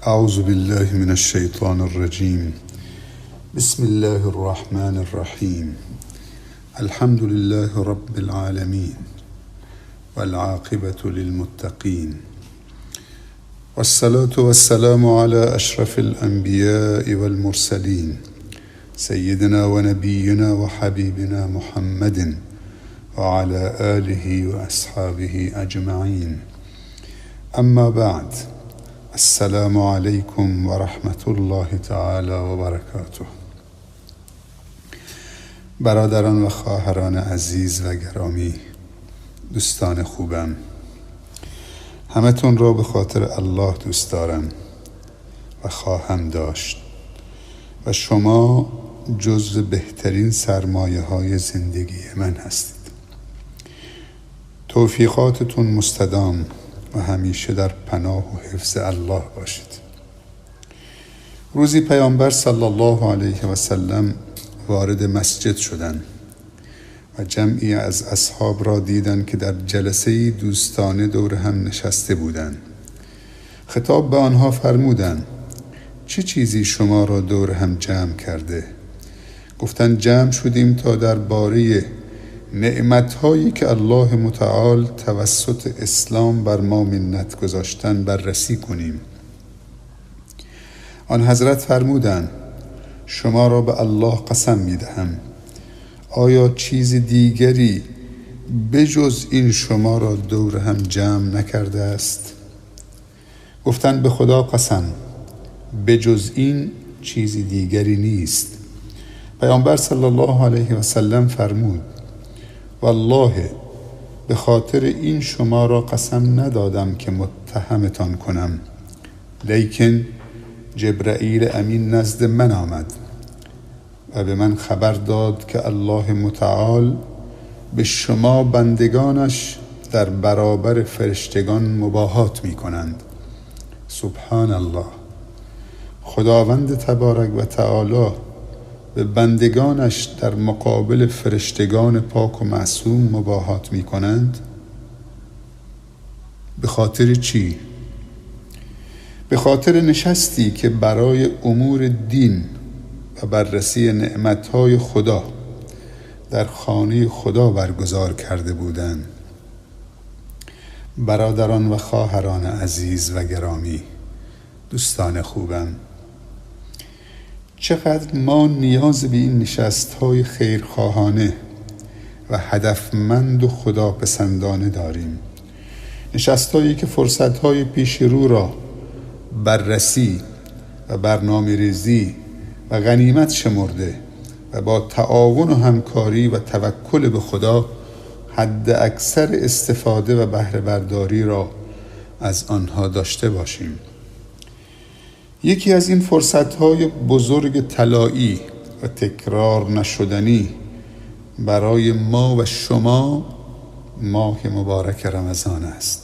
اعوذ بالله من الشیطان الرجیم. بسم الله الرحمن الرحیم. الحمد لله رب العالمین والعاقبة للمتقین والصلاة والسلام على اشرف الانبیاء والمرسلین سیدنا و نبینا و حبیبنا محمد وعلى آله و اصحابه اجمعین. اما بعد، السلام علیکم و رحمت الله تعالی و برکاته. برادران و خواهران عزیز و گرامی، دوستان خوبم، همتون را به خاطر الله دوست دارم و خواهم داشت و شما جزو بهترین سرمایه های زندگی من هستید. توفیقاتتون مستدام و همیشه در پناه و حفظ الله باشید. روزی پیامبر صلی الله علیه و سلم وارد مسجد شدند و جمعی از اصحاب را دیدند که در جلسه دوستانه دور هم نشسته بودند. خطاب به آنها فرمودند: چه چیزی شما را دور هم جمع کرده؟ گفتند: جمع شدیم تا درباره نعمت‌هایی که الله متعال توسط اسلام بر ما منت گذاشتن بررسی کنیم. آن حضرت فرمودند: شما را به الله قسم می‌دهم، آیا چیز دیگری بجز این شما را دور هم جمع نکرده است؟ گفتند: به خدا قسم، بجز این چیز دیگری نیست. پیامبر صلی الله علیه و سلم فرمود: والله به خاطر این شما را قسم ندادم که متهمتان کنم، لیکن جبرئیل امین نزد من آمد و به من خبر داد که الله متعال به شما بندگانش در برابر فرشتگان مباهات می کنند. سبحان الله، خداوند تبارک و تعالی به بندگانش در مقابل فرشتگان پاک و معصوم مباهات می کنند. به خاطر چی؟ به خاطر نشستی که برای امور دین و بررسی نعمتهای خدا در خانه خدا برگزار کرده بودند. برادران و خواهران عزیز و گرامی، دوستان خوبم، چقدر ما نیاز به این نشست‌های خیرخواهانه و هدفمند و خداپسندانه داریم. نشست‌هایی که فرصت‌های پیش رو را بررسی و برنامه‌ریزی و غنیمت شمرده و با تعاون و همکاری و توکل به خدا حد اکثر استفاده و بهره برداری را از آنها داشته باشیم. یکی از این فرصت‌های بزرگ طلایی و تکرار نشدنی برای ما و شما ماه مبارک رمضان است.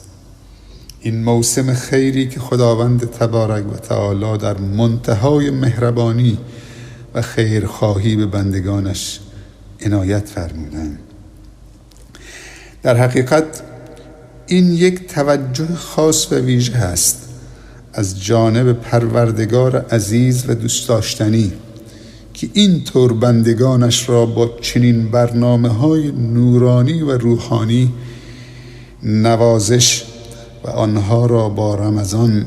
این موسم خیری که خداوند تبارک و تعالی در منتهای مهربانی و خیرخواهی به بندگانش عنایت فرمودند. در حقیقت این یک توجه خاص و ویژه است از جانب پروردگار عزیز و دوست داشتنی که این طور بندگانش را با چنین برنامه‌های نورانی و روحانی نوازش و آنها را با رمضان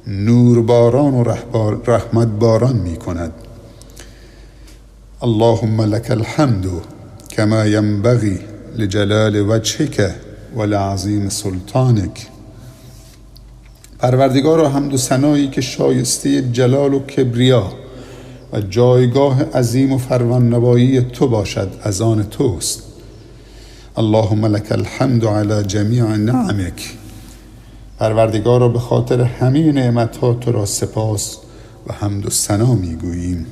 نورباران و رحمت باران می کند. اللهم لك الحمد كما ينبغي لجلال وجهك ولعظیم سلطانك. پروردگارا، حمد و ثنایی که شایسته جلال و کبریا و جایگاه عظیم و فرمانروایی تو باشد از آن توست. اللهم لك الحمد على جمیع نعمک. پروردگارا، به خاطر همه نعمت‌ها تو را سپاس و حمد و ثنا می‌گوییم.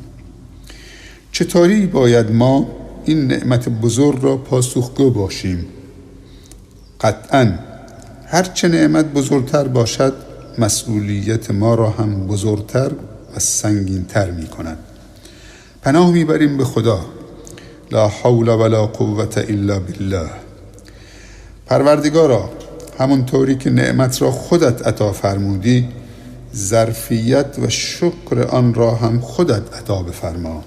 چطوری باید ما این نعمت بزرگ را پاسخگو باشیم؟ قطعاً هرچه نعمت بزرگتر باشد مسئولیت ما را هم بزرگتر و سنگینتر می کند. پناه می بریم به خدا. لا حول ولا قوة الا بالله. پروردگارا، همونطوری که نعمت را خودت عطا فرمودی ظرفیت و شکر آن را هم خودت عطا بفرما.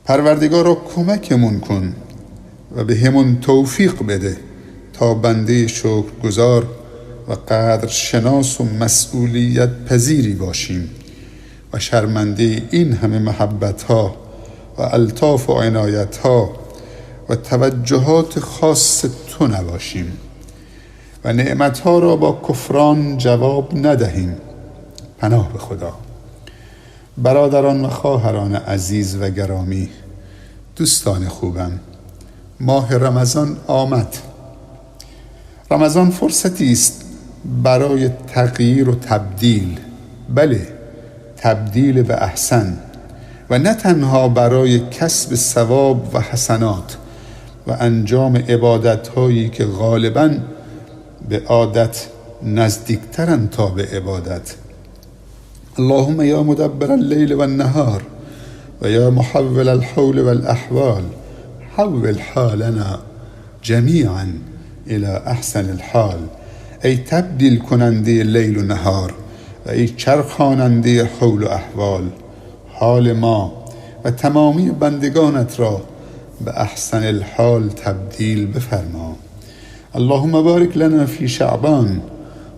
پروردگارا کمکمون کن و به همون توفیق بده تا بنده شکرگزار و قدر شناس و مسئولیت پذیری باشیم و شرمنده این همه محبت ها و الطاف و عنایت ها و توجهات خاص تو نباشیم و نعمت ها را با کفران جواب ندهیم. پناه به خدا. برادران و خواهران عزیز و گرامی، دوستان خوبم، ماه رمضان آمد. رمضان فرصتی است برای تغییر و تبدیل، بله، تبدیل به احسن، و نه تنها برای کسب ثواب و حسنات و انجام عبادت‌هایی که غالباً به عادت نزدیکترن تا به عبادت. اللهم یا مدبر اللیل والنهار و یا محول الحول والاحوال حول حالنا جمیعا الی احسن الحال. ای تبدیل کننده لیل و نهار و ای چرخاننده حول و احوال، حال ما و تمامی بندگانت را به احسن الحال تبدیل بفرما. اللهم بارک لنا فی شعبان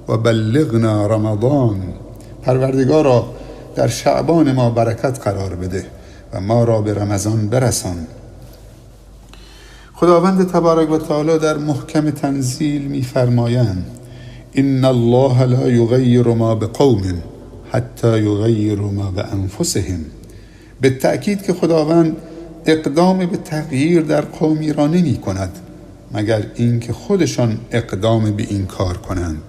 و بلغنا رمضان. پروردگارا در شعبان ما برکت قرار بده و ما را به رمضان برسان. خداوند تبارک و تعالی در محکم تنزیل می‌فرمایند: ان الله لا یغیر ما بقوم حتی یغیروا ما بانفسهم. به تأکید که خداوند اقدام به تغییر در قومی را نمی کند مگر اینکه خودشان اقدام به این کار کنند.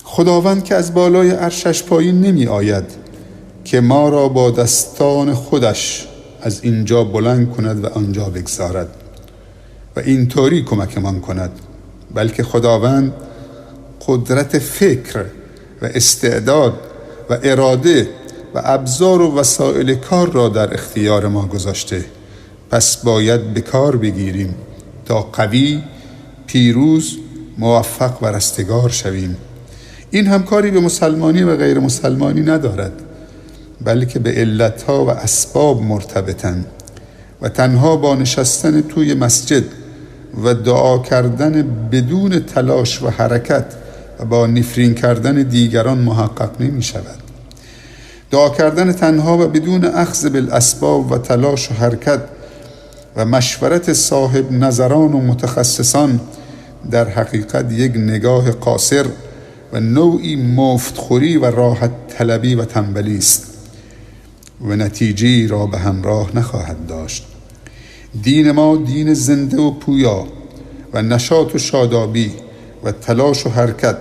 خداوند که از بالای عرشش پایین نمی آید که ما را با دستان خودش از اینجا بلند کند و آنجا بگذارد و اینطوری کمکمان کند، بلکه خداوند قدرت فکر و استعداد و اراده و ابزار و وسایل کار را در اختیار ما گذاشته. پس باید به کار بگیریم تا قوی، پیروز، موفق و رستگار شویم. این همکاری به مسلمانی و غیر مسلمانی ندارد، بلکه به علتها و اسباب مرتبطند و تنها با نشستن توی مسجد و دعا کردن بدون تلاش و حرکت و با نفرین کردن دیگران محقق نمی شود. دعا کردن تنها و بدون اخذ بالاسباب و تلاش و حرکت و مشورت صاحب نظران و متخصصان در حقیقت یک نگاه قاصر و نوعی مفتخوری و راحت طلبی و تنبلی است و نتیجه را به همراه نخواهد داشت. دین ما دین زنده و پویا و نشاط و شادابی و تلاش و حرکت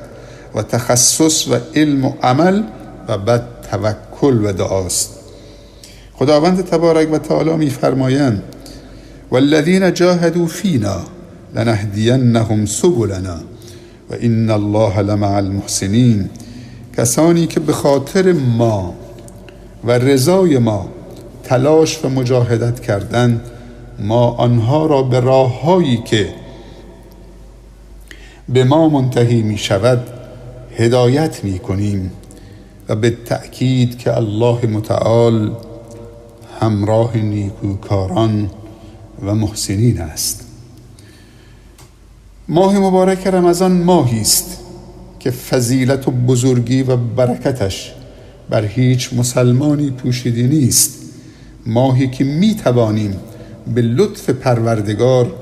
و تخصص و علم و عمل و بعد توکل و دعاست. خداوند تبارک و تعالی می‌فرمایند: والذین جاهدوا فینا لنهدینهم سبلنا و ان الله لمع المحسنین. کسانی که به خاطر ما و رضای ما تلاش و مجاهدت کردند، ما آنها را به راههایی که به ما منتهی می شود هدایت می کنیم و به تأکید که الله متعال همراه نیکوکاران و محسنین است. ماه مبارک رمضان ماهی است که فضیلت و بزرگی و برکتش بر هیچ مسلمانی پوشیده نیست. ماهی که می توانیم به لطف پروردگار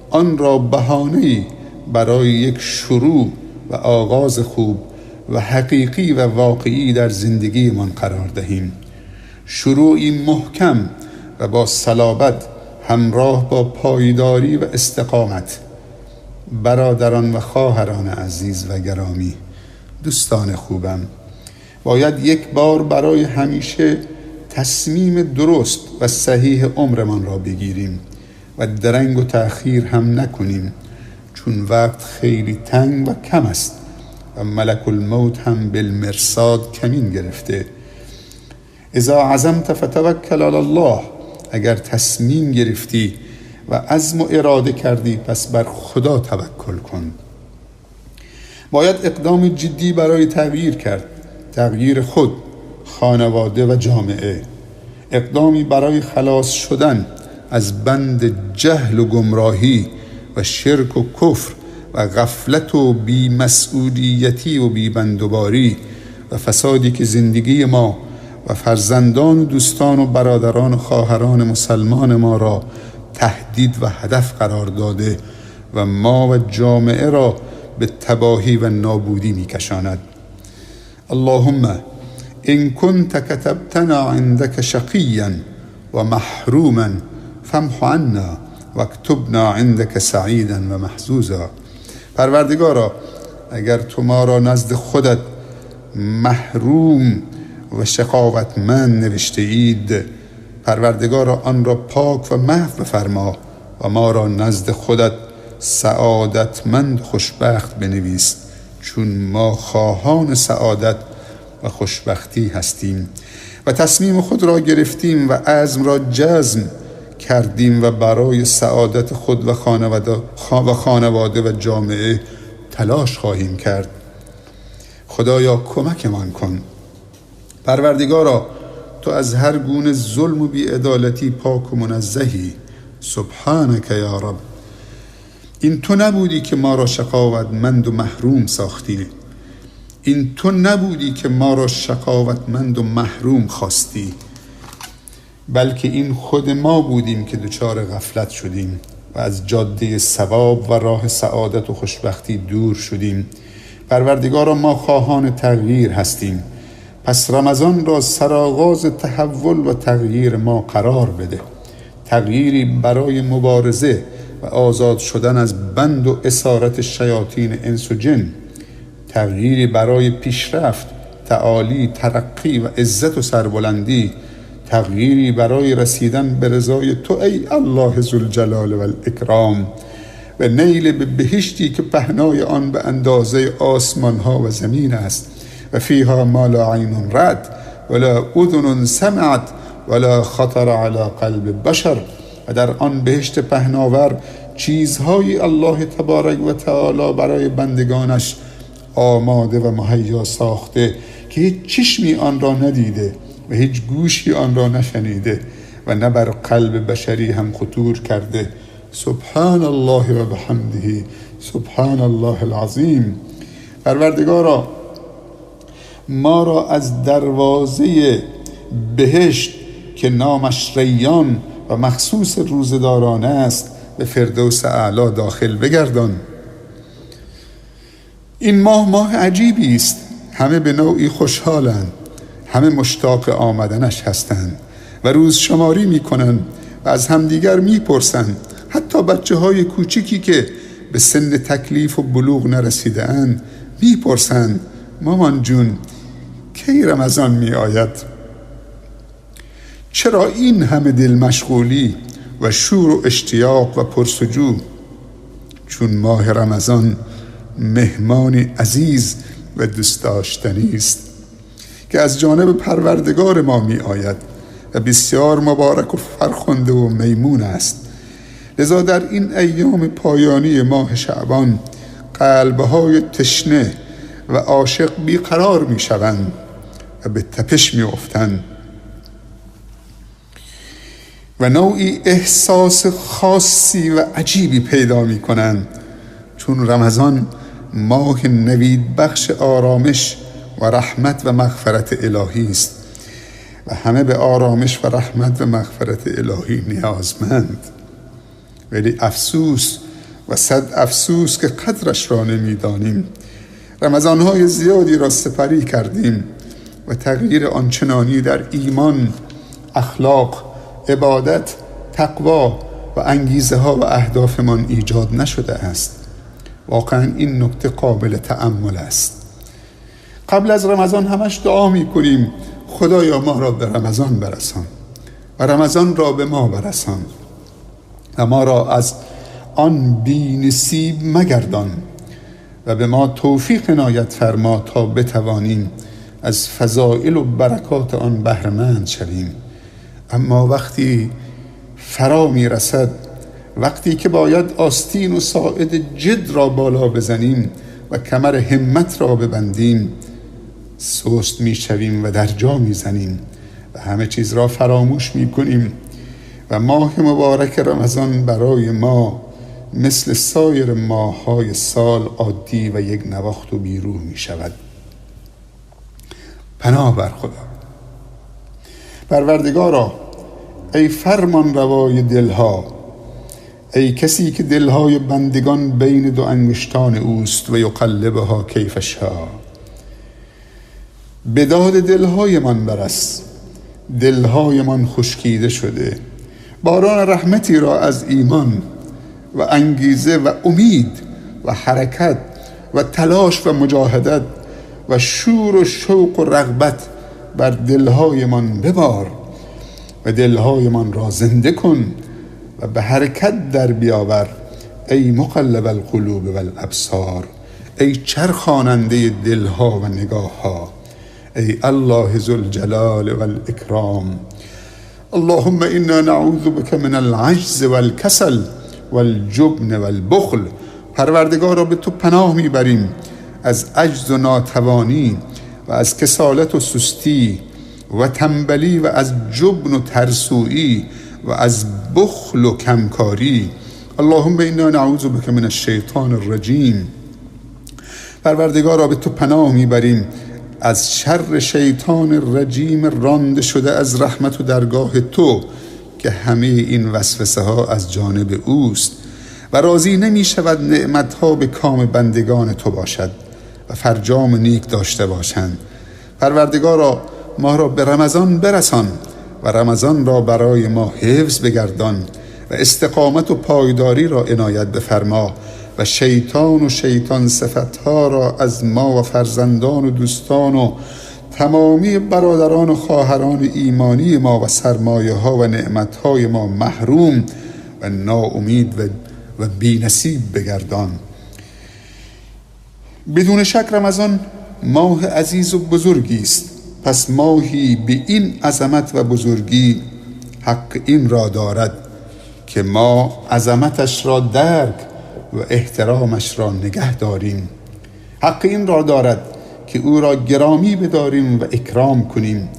آن را بهانه‌ای برای یک شروع و آغاز خوب و حقیقی و واقعی در زندگیمان قرار دهیم. شروعی محکم و با صلابت همراه با پایداری و استقامت. برادران و خواهران عزیز و گرامی، دوستان خوبم، باید یک بار برای همیشه تصمیم درست و صحیح عمرمان را بگیریم و درنگ و تأخیر هم نکنیم، چون وقت خیلی تنگ و کم است و ملک الموت هم بالمرصاد کمین گرفته. اذا عزمت فتوکل علی الله. اگر تصمیم گرفتی و عزم و اراده کردی پس بر خدا توکل کن. باید اقدام جدی برای تغییر کرد، تغییر خود، خانواده و جامعه، اقدامی برای خلاص شدن از بند جهل و گمراهی و شرک و کفر و غفلت و بی‌مسئولیتی و بی‌بندوباری و فسادی که زندگی ما و فرزندان و دوستان و برادران و خواهران مسلمان ما را تهدید و هدف قرار داده و ما و جامعه را به تباهی و نابودی می‌کشاند. اللهم إن كنت كتبتنا عندك شقيا ومحروما فامح عنا واكتبنا عندك سعيدا ومحظوظا. پروردگارا، اگر تو ما را نزد خودت محروم و شقاوتمند نوشته اید، پروردگارا آن را پاک و محو بفرما و ما را نزد خودت سعادتمند خوشبخت بنویس، چون ما خواهان سعادت و خوشبختی هستیم و تصمیم خود را گرفتیم و عزم را جزم کردیم و برای سعادت خود و خانواده و جامعه تلاش خواهیم کرد. خدایا کمکمان کن. پروردگارا، تو از هر گونه ظلم و بی‌عدالتی پاک و منزهی. سبحانک یا رب. این تو نبودی که ما را شقاوتمند و محروم ساختی، این تو نبودی که ما را شقاوتمند و محروم خواستی، بلکه این خود ما بودیم که دچار غفلت شدیم و از جاده ثواب و راه سعادت و خوشبختی دور شدیم. پروردگارا، ما خواهان تغییر هستیم، پس رمضان را سرآغاز تحول و تغییر ما قرار بده، تغییری برای مبارزه و آزاد شدن از بند و اسارت شیاطین انس و جن، تغییری برای پیشرفت، تعالی، ترقی و عزت و سربلندی، تغییری برای رسیدن به رضای تو ای الله ذوالجلال والاکرام و نیل به بهشتی که پهنای آن به اندازه آسمان ها و زمین است و فیها ما لا عین رأت ولا اذن سمعت ولا خطر علی قلب بشر. و در آن بهشت پهناور چیزهای الله تبارک و تعالی برای بندگانش آماده و مهیا ساخته که هیچ چشمی آن را ندیده و هیچ گوشی آن را نشنیده و نه بر قلب بشری هم خطور کرده. سبحان الله و بحمده، سبحان الله العظیم. پروردگارا، ما را از دروازه بهشت که نامش ریان و مخصوص روزداران است به فردوس اعلی داخل بگردان. این ماه ماه عجیبی است، همه به نوعی خوشحالند، همه مشتاق آمدنش هستند و روز شماری میکنند و از همدیگر میپرسند. حتی بچه های کوچیکی که به سن تکلیف و بلوغ نرسیده اند میپرسند مامان جون کی رمضان میآید؟ چرا این همه دل مشغولی و شور و اشتیاق و پرسجو؟ چون ماه رمضان مهمان عزیز و دوست داشتنی است که از جانب پروردگار ما می آید و بسیار مبارک و فرخنده و میمون است. لذا در این ایام پایانی ماه شعبان قلبهای تشنه و عاشق بیقرار می شوند و به تپش می افتند و نوعی احساس خاصی و عجیبی پیدا می کنند، چون رمضان ماه نوید بخش آرامش و رحمت و مغفرت الهی است و همه به آرامش و رحمت و مغفرت الهی نیازمند. ولی افسوس و صد افسوس که قدرش را نمیدانیم. رمضانهای زیادی را سپری کردیم و تغییر آنچنانی در ایمان، اخلاق، عبادت، تقوا و انگیزه ها و اهدافمان ایجاد نشده است. واقعا این نکته قابل تأمل است. قبل از رمضان همش دعا میکنیم خدایا ما را به رمضان برسان و رمضان را به ما برسان و ما را از آن بی نصیب مگردان و به ما توفیق عنایت فرما تا بتوانیم از فضائل و برکات آن بهره مند شویم. اما وقتی فرا میرسد، وقتی که باید آستین و ساعد جد را بالا بزنیم و کمر همت را ببندیم سست می شویم و در جا می زنیم و همه چیز را فراموش می کنیم و ماه مبارک رمضان برای ما مثل سایر ماه‌های سال عادی و یک نواخت و بیروح می شود. پناه بر خدا. پروردگارا، ای فرمان روای دلها، ای کسی که دلهای بندگان بین دو انگشتان اوست و یقلبها کیف شاء، به داد دلهایمان برس. دلهایمان خشکیده شده، باران رحمتی را از ایمان و انگیزه و امید و حرکت و تلاش و مجاهدت و شور و شوق و رغبت بر دلهایمان ببار و دلهایمان را زنده کن و به حرکت در بیاور. ای مقلب القلوب و الابصار، ای چرخاننده دلها و نگاهها، ای الله ذو الجلال و الاکرام. اللهم انا نعوذ بک من العجز والکسل والجبن والبخل. پروردگارا، به تو پناه میبریم از عجز و ناتوانی و از کسالت و سستی و تنبلی و از جبن و ترسویی و از بخل و کمکاری. اللهم انا نعوذ بک من الشیطان الرجیم. پروردگارا، به تو پناه میبریم از شر شیطان رجیم رانده شده از رحمت و درگاه تو که همه این وسوسه ها از جانب اوست و راضی نمی شود نعمت ها به کام بندگان تو باشد و فرجام نیک داشته باشند. پروردگارا، ما را به رمضان برسان و رمضان را برای ما حفظ بگردان و استقامت و پایداری را عنایت بفرما و شیطان و شیطان صفتها را از ما و فرزندان و دوستان و تمامی برادران و خواهران ایمانی ما و سرمایه ها و نعمت های ما محروم و ناامید و بی نصیب بگردان. بدون شک رمضان ماه عزیز و بزرگی است، پس ماهی به این عظمت و بزرگی حق این را دارد که ما عظمتش را درک و احترامش را نگه داریم. حق این را دارد که او را گرامی بداریم و اکرام کنیم،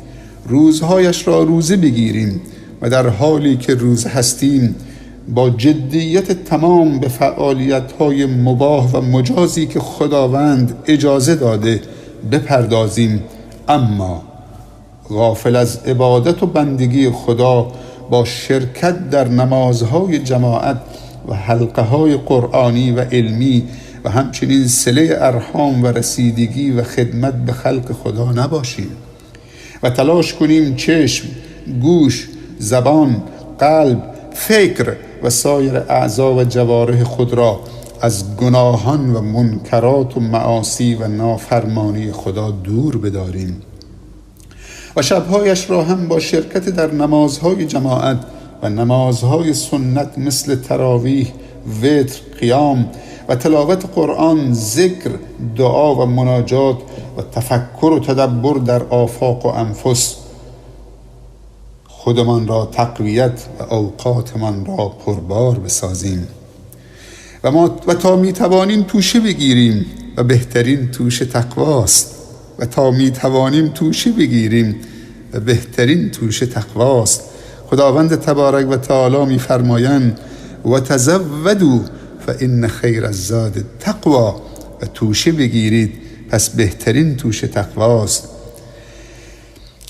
روزهایش را روزه بگیریم و در حالی که روزه هستیم با جدیت تمام به فعالیت‌های مباح و مجازی که خداوند اجازه داده بپردازیم، اما غافل از عبادت و بندگی خدا با شرکت در نمازهای جماعت و حلقه‌های قرآنی و علمی و همچنین صله ارحام و رسیدگی و خدمت به خلق خدا نباشیم و تلاش کنیم چشم، گوش، زبان، قلب، فکر و سایر اعضا و جوارح خود را از گناهان و منکرات و معاصی و نافرمانی خدا دور بداریم و شبهایش را هم با شرکت در نمازهای جماعت و نمازهای سنت مثل تراویح، وتر، قیام و تلاوت قرآن، ذکر، دعا و مناجات و تفکر و تدبر در آفاق و انفس خودمان را تقویت و اوقاتمان را پربار بسازیم و تا می توانیم توشه بگیریم و بهترین توشه تقواست و تا می توانیم توشه بگیریم و بهترین توشه تقواست. خداوند تبارک و تعالی می فرمایند و تزودوا فان خیر الزاد التقوا، و توشه بگیرید پس بهترین توشه تقواست.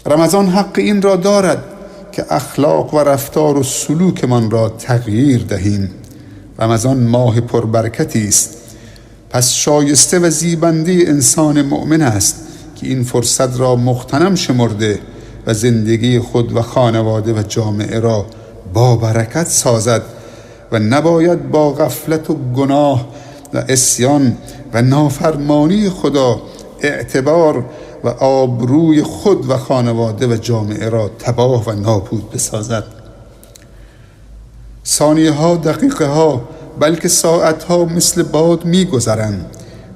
رمضان حق این را دارد که اخلاق و رفتار و سلوکمان را تغییر دهیم. رمضان ماه پربرکتی است، پس شایسته و زیبنده انسان مؤمن است که این فرصت را مغتنم شمرده و زندگی خود و خانواده و جامعه را با برکت سازد و نباید با غفلت و گناه و عصیان و نافرمانی خدا اعتبار و آبروی خود و خانواده و جامعه را تباه و نابود بسازد. ثانیه ها، دقیقه ها، بلکه ساعت ها مثل باد می گذرند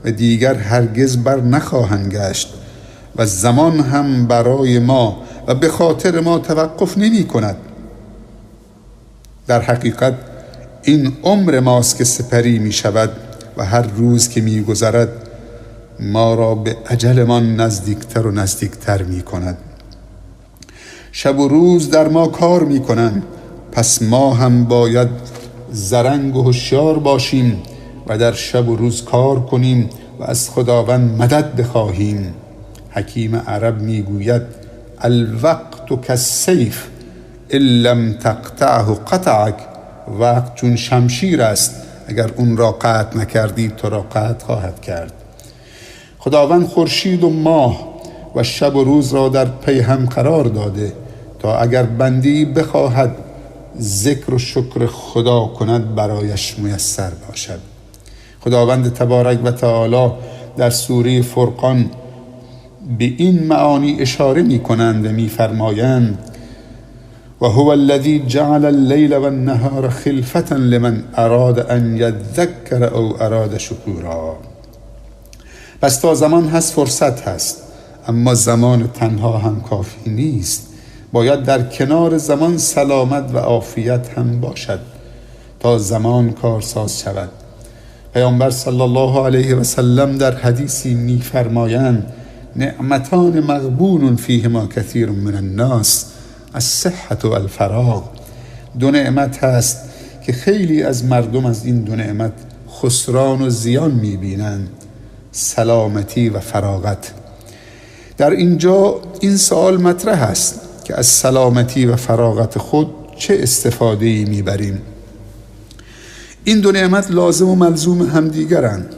و دیگر هرگز بر نخواهند گشت و زمان هم برای ما و به خاطر ما توقف نمی کند. در حقیقت این عمر ماست که سپری می شود و هر روز که می گذرد ما را به اجلمان نزدیکتر و نزدیکتر می کند. شب و روز در ما کار می کنند، پس ما هم باید زرنگ و هوشیار باشیم و در شب و روز کار کنیم و از خداوند مدد بخواهیم. حکیم عرب می گوید الوقت کالسیف ان لم تقطعه قطعک. وقت چون شمشیر است، اگر اون را قطع نکردی تو را قطع خواهد کرد. خداوند خورشید و ماه و شب و روز را در پی هم قرار داده تا اگر بندی بخواهد ذکر و شکر خدا کند برایش میسر باشد. خداوند تبارک و تعالی در سوره فرقان به این معانی اشاره می کنند و می فرمایند و هو الذی جعل اللیل والنهار خلفة لمن اراد ان یذکر او اراد شکورا. پس تا زمان هست فرصت هست، اما زمان تنها هم کافی نیست. باید در کنار زمان سلامت و عافیت هم باشد تا زمان کارساز شود. پیامبر صلی الله علیه و سلم در حدیثی می‌فرمایند نعمتان مغبون فیهما کثیر من الناس الصحة و الفراغ. دو نعمت هست که خیلی از مردم از این دو نعمت خسران و زیان می‌بینند، سلامتی و فراغت. در اینجا این سوال مطرح است که از سلامتی و فراغت خود چه استفاده‌ای می‌بریم؟ این دو نعمت لازم و ملزوم همدیگرند.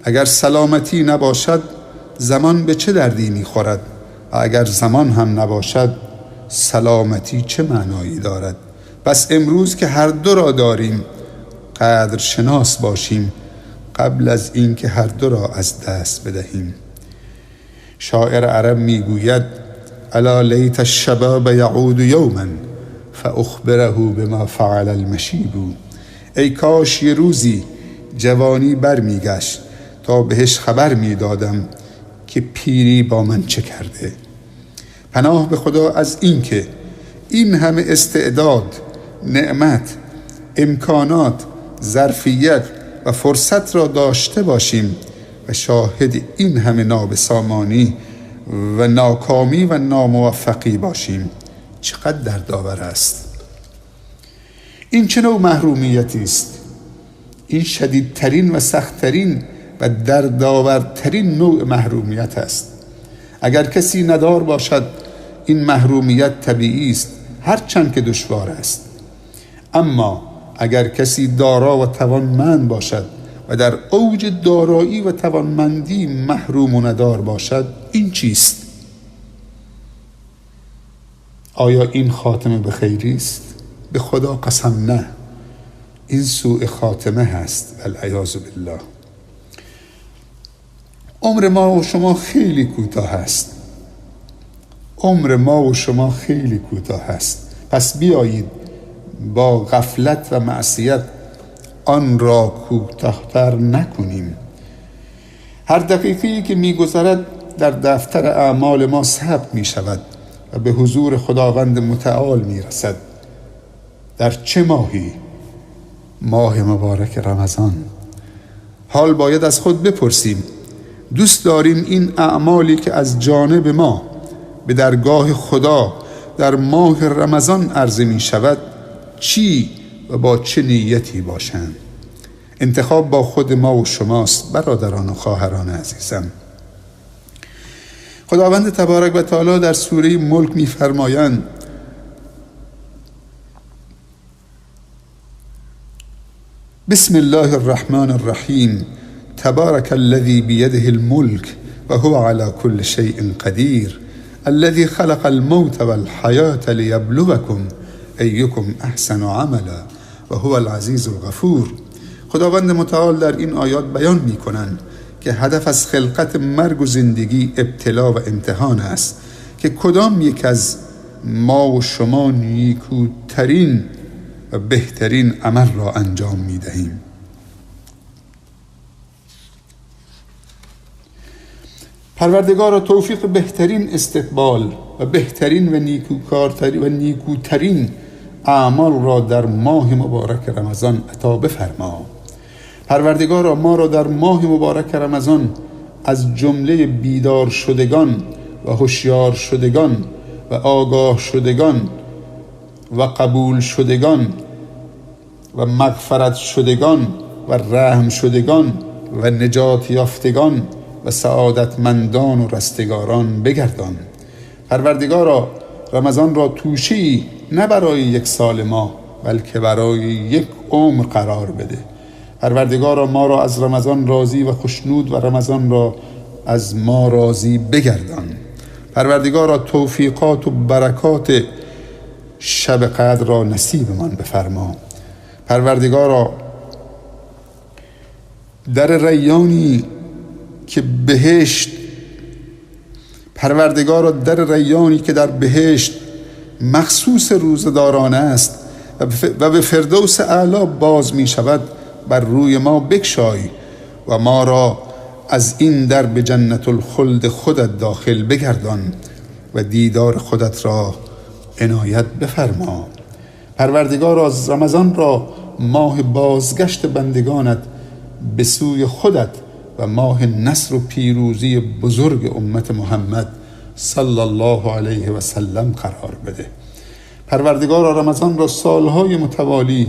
اگر سلامتی نباشد زمان به چه دردی می‌خورد؟ و اگر زمان هم نباشد سلامتی چه معنایی دارد؟ پس امروز که هر دو را داریم قدر شناس باشیم قبل از اینکه هر دو را از دست بدهیم. شاعر عرب میگوید الا لیت الشباب یعود یوما فاخبره بما فعل المشیب. ای کاش یه روزی جوانی برمیگشت تا بهش خبر میدادم که پیری با من چه کرده. پناه به خدا از این که این همه استعداد، نعمت، امکانات، ظرفیت و فرصت را داشته باشیم و شاهد این همه نابسامانی و ناکامی و ناموفقی باشیم. چقدر دردآور است. این چه نوع محرومیتی است؟ این شدیدترین و سختترین و دردآورترین نوع محرومیت است. اگر کسی ندار باشد این محرومیت طبیعی است، هرچند که دشوار است. اما اگر کسی دارا و توانمند باشد و در اوج دارایی و توانمندی محروم و ندار باشد، این چیست؟ آیا این خاتمه به خیری است؟ به خدا قسم نه، این سوء خاتمه هست، والعیاذ بالله. عمر ما و شما خیلی کوتاه است. عمر ما و شما خیلی کوتاه است. پس بیایید با غفلت و معصیت آن را کوتاه‌تر نکنیم. هر دقیقه‌ای که می‌گذرد در دفتر اعمال ما ثبت می‌شود و به حضور خداوند متعال می‌رسد. در چه ماهی؟ ماه مبارک رمضان. حال باید از خود بپرسیم دوست داریم این اعمالی که از جانب ما به درگاه خدا در ماه رمضان عرضه می شود چی و با چه نیتی باشند؟ انتخاب با خود ما و شماست برادران و خواهران عزیزم. خداوند تبارک و تعالی در سوره ملک می فرمایند بسم الله الرحمن الرحیم تبارک الذی بیده الملک و هو علی کل شیء قدیر الذی خلق الموت والحیاة لیبلوکم ایکم احسن عملا و هو العزیز الغفور. خداوند متعال در این آیات بیان می کنند که هدف از خلقت مرگ و زندگی ابتلا و امتحان است که کدام یک از ما و شما نیکوترین و بهترین عمل را انجام می دهیم. پروردگارا توفیق بهترین استقبال و بهترین و نیکوکارترین و نیکوترین اعمال را در ماه مبارک رمضان عطا بفرما. پروردگارا ما را در ماه مبارک رمضان از جمله بیدار شدگان و هوشیار شدگان و آگاه شدگان و قبول شدگان و مغفرت شدگان و رحم شدگان و نجات یافتگان و سعادتمندان و رستگاران بگردان. پروردگارا رمضان را توشه‌ای نه برای یک سال ما بلکه برای یک عمر قرار بده. پروردگارا ما را از رمضان راضی و خوشنود و رمضان را از ما راضی بگردان. پروردگارا توفیقات و برکات شب قدر را نصیبمان بفرما. پروردگارا در ریانی که بهشت، پروردگارا در ریانی که در بهشت مخصوص روزداران است و به فردوس اعلی باز می شود بر روی ما بکشای و ما را از این در به جنت الخلد خودت داخل بگردان و دیدار خودت را عنایت بفرما. پروردگارا رمضان را ماه بازگشت بندگانت به سوی خودت و ماه نصر و پیروزی بزرگ امت محمد صلی الله علیه و سلم قرار بده. پروردگارا رمضان را سالهای متوالی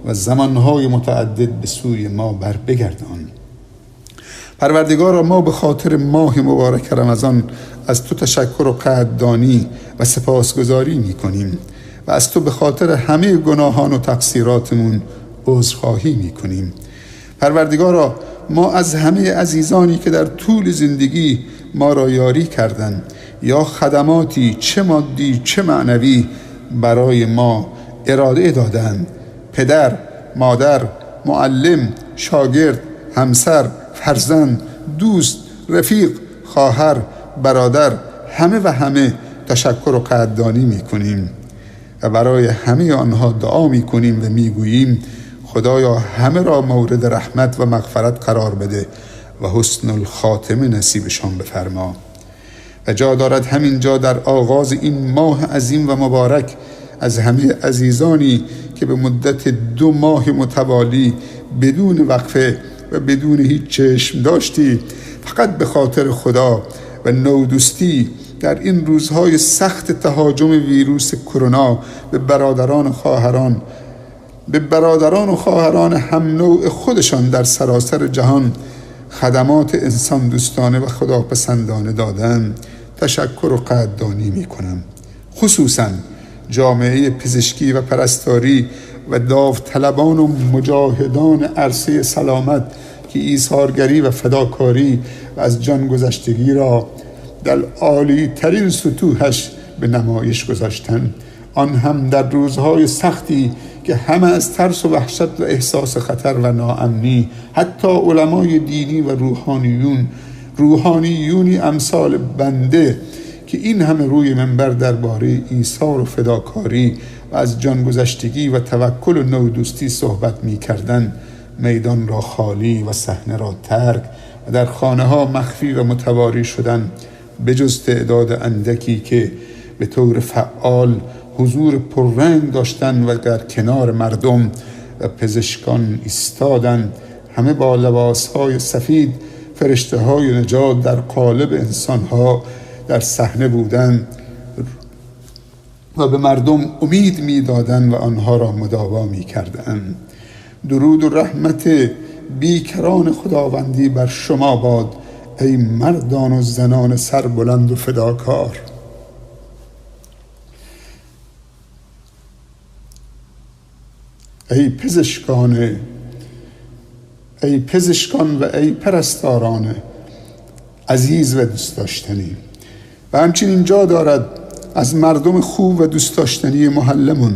و زمانهای متعدد به سوی ما بر بگردان. پروردگارا ما به خاطر ماه مبارک رمضان از تو تشکر و قدردانی و سپاسگزاری میکنیم و از تو به خاطر همه گناهان و تقصیراتمون عذرخواهی میکنیم. پروردگارا ما از همه عزیزانی که در طول زندگی ما را یاری کردند یا خدماتی چه مادی چه معنوی برای ما اراده دادند، پدر، مادر، معلم، شاگرد، همسر، فرزند، دوست، رفیق، خواهر، برادر، همه و همه تشکر و قدردانی میکنیم و برای همه آنها دعا میکنیم و میگوییم خدایا همه را مورد رحمت و مغفرت قرار بده و حسن الخاتمه نصیبشان بفرما. و جا دارد همینجا در آغاز این ماه عظیم و مبارک از همه عزیزانی که به مدت 2 ماه متوالی بدون وقفه و بدون هیچ چشم داشتی فقط به خاطر خدا و نودوستی در این روزهای سخت تهاجم ویروس کرونا به برادران و خواهران هم نوع خودشان در سراسر جهان خدمات انسان دوستانه و خداپسندانه دادن تشکر و قدردانی می کنم. خصوصا جامعه پزشکی و پرستاری و داوطلبان و مجاهدان عرصه سلامت که ایثارگری و فداکاری و از جان گذشتگی را در عالی ترین سطوحش به نمایش گذاشتند، آن هم در روزهای سختی که همه از ترس و وحشت و احساس خطر و ناامنی، حتی علمای دینی و روحانیونی امثال بنده که این همه روی منبر درباره ایثار و فداکاری و از جان گذشتگی و توکل و نودوستی صحبت می‌کردند، میدان را خالی و صحنه را ترک و در خانه ها مخفی و متواری شدند، به جز تعداد اندکی که به طور فعال حضور پررنگ داشتند و در کنار مردم و پزشکان ایستادند، همه با لباسهای سفید فرشته های نجات در قالب انسانها در صحنه بودند و به مردم امید میدادند و آنها را مداوا میکردند. درود و رحمت بیکران خداوندی بر شما باد ای مردان و زنان سربلند و فداکار. ای پزشکان و ای پرستاران عزیز و دوست داشتنی. و همچنین جا دارد از مردم خوب و دوست داشتنی محلمون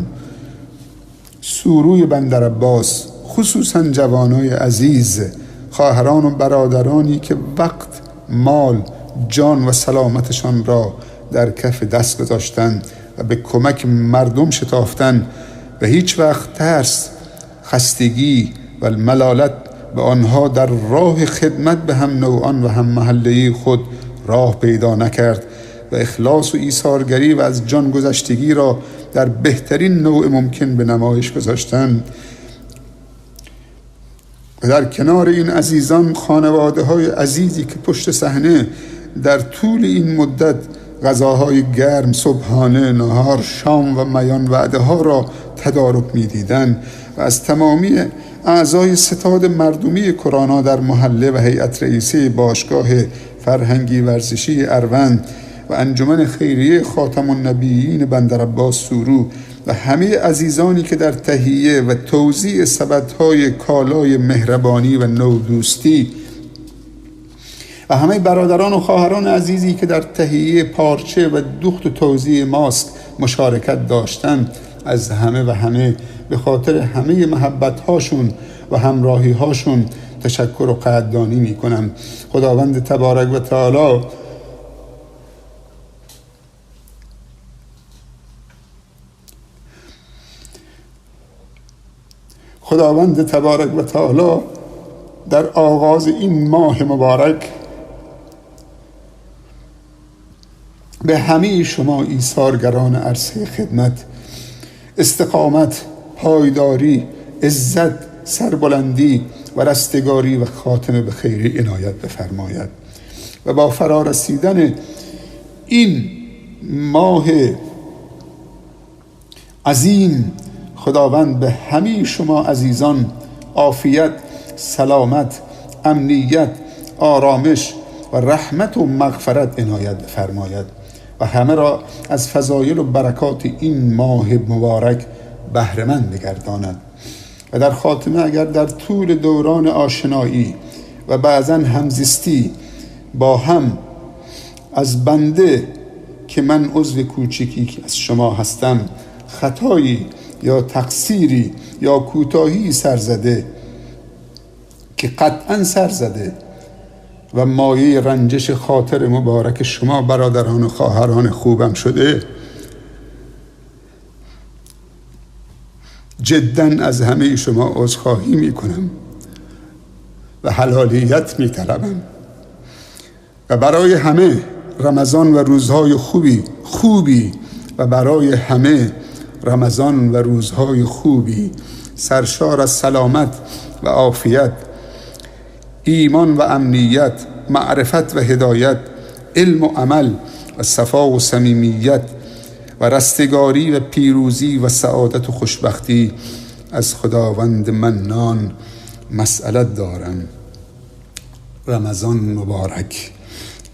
سوروی بندرعباس، خصوصا جوانای عزیز، خواهران و برادرانی که وقت، مال، جان و سلامتشان را در کف دست گذاشتند و به کمک مردم شتافتند و هیچ وقت ترس، خستگی و ملالت به آنها در راه خدمت به هم نوعان و هم محله‌ای خود راه پیدا نکرد و اخلاص و ایثارگری و از جان گذشتگی را در بهترین نوع ممکن به نمایش گذاشتند. و در کنار این عزیزان خانواده های عزیزی که پشت صحنه در طول این مدت غذاهای گرم، صبحانه، نهار، شام و میان وعده ها را تدارک می دیدن و از تمامی اعضای ستاد مردمی کرونا در محله و هیئت رئیسه باشگاه فرهنگی ورزشی اروند و انجمن خیریه خاتم النبیین بندرعباس سورو و همه عزیزانی که در تهیه و توزیع سبدهای کالای مهربانی و نودوستی و همه برادران و خواهران عزیزی که در تهیه پارچه و دوخت و توزیع ماسک مشارکت داشتند، از همه و همه به خاطر همه محبت هاشون و همراهی هاشون تشکر و قدردانی می کنم. خداوند تبارک و تعالی خداوند تبارک و تعالی در آغاز این ماه مبارک به همه شما ایثارگران عرصه خدمت، استقامت، پایداری، عزت، سربلندی و رستگاری و خاتمه به خیر عنایت بفرماید و با فرارسیدن این ماه عظیم خداوند به همه شما عزیزان عافیت، سلامت، امنیت، آرامش و رحمت و مغفرت عنایت بفرماید و همه را از فضایل و برکات این ماه مبارک بهره‌مند بگرداند. و در خاتمه اگر در طول دوران آشنایی و بعضا همزیستی با هم از بنده که من عضو کوچکی از شما هستم خطایی یا تقصیری یا کوتاهی سرزده که قطعا سرزده و مایه رنجش خاطر مبارک شما برادران و خواهران خوبم شده، جدا از همه شما عذرخواهی میکنم و حلالیت میطلبم و برای همه رمضان و روزهای خوبی و برای همه رمضان و روزهای خوبی سرشار از سلامت و عافیت، ایمان و امنیت، معرفت و هدایت، علم و عمل و صفا و صمیمیت و رستگاری و پیروزی و سعادت و خوشبختی از خداوند منان مسئلت دارم. رمضان مبارک.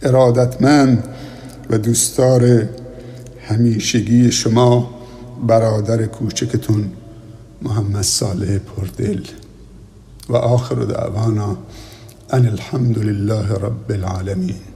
ارادتمند و دوستدار همیشگی شما برادر کوچکتون محمد صالح پردل. و آخر دعوانا ان الحمد لله رب العالمین.